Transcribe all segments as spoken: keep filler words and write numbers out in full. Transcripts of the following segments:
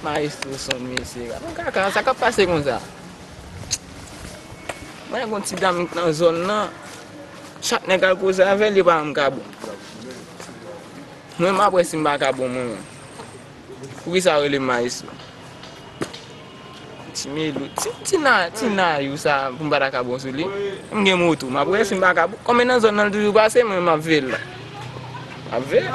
Maestro son mesye. Gade yon kaka, sa k ap pase konsa? Mwen gen yon ti dam nan zòn nan. Chak nèg al koze avè l, li pa janm ka bon. Mwen, m ap wè si m pa ka bon, mwen menm. Poukisa yo rele m Maestro? Ti Melo, ti, ti na, ti na yo sa, pou m pa ta ka bon sou li. M gen moto, m ap wè si m pa ka bon. Kòm e nan zòn nan l toujou pase, mwen, m ap veye l la. M ap veye l.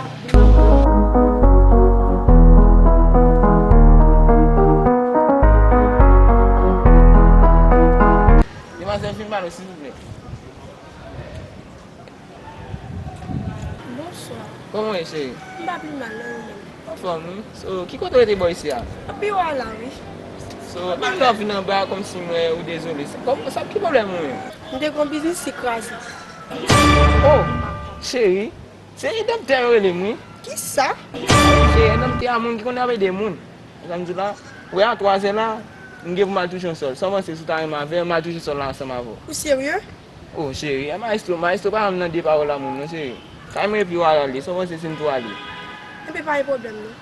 Demwazèl, vin ba nou, silvouplè. Bonswa. Kòman w ye, cheri? M pa pi mal, non, ou menm? Anfòm, wi. So, ki kote w rete bò isi a? Anpi w a la, wi. So, m ap vin anba kòmsi m wè ou dezole. Sa, kòman, sa, ki pwoblèm ou menm? M te gon biznis ki kraze. Oh, cheri, se edoptè yo rele m, wi. Kisa? Cheri, edoptè a moun ki konn ap ede moun. Sa m di la, wè a twazè la, m gen pou m al touche yon sòl. Sa w panse si w ta renmen avè m, m al touche sòl la ansanm avè w? Ou serye? Oh, cheri, e maestro, maestro pa janm nan de pawòl a moun, non, cheri. Kay mwen epi w al ale, sa w panse si n tou ale? Enben, pa gen pwoblèm, non.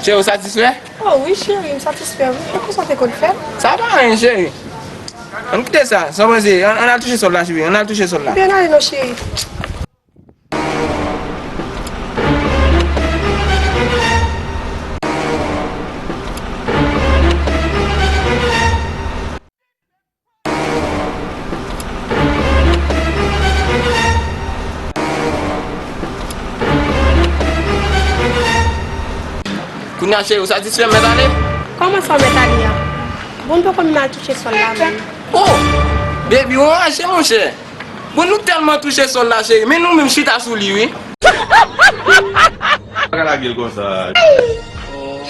Cheri, ou satisfè? Oh wi, cheri, m satisfè, wi. E konsa w te konn fè? Sa pa anyen, cheri. Ann kite sa. Sa w panse? Ann, ann al touche sòl la, cheri. Ann al touche sòl la. Byen ale non, cheri. Kounye a, cheri, ou satisfè, mèt ale? Kòman sa, mèt ale a? Bon, m poko menm al touche sòl la menm. Oh! Baby, ou anraje, monchè. Bon, nou tèlman touche sòl la, cheri, men nou menm chita sou li, wi. Pa ka lage l konsa. Oh.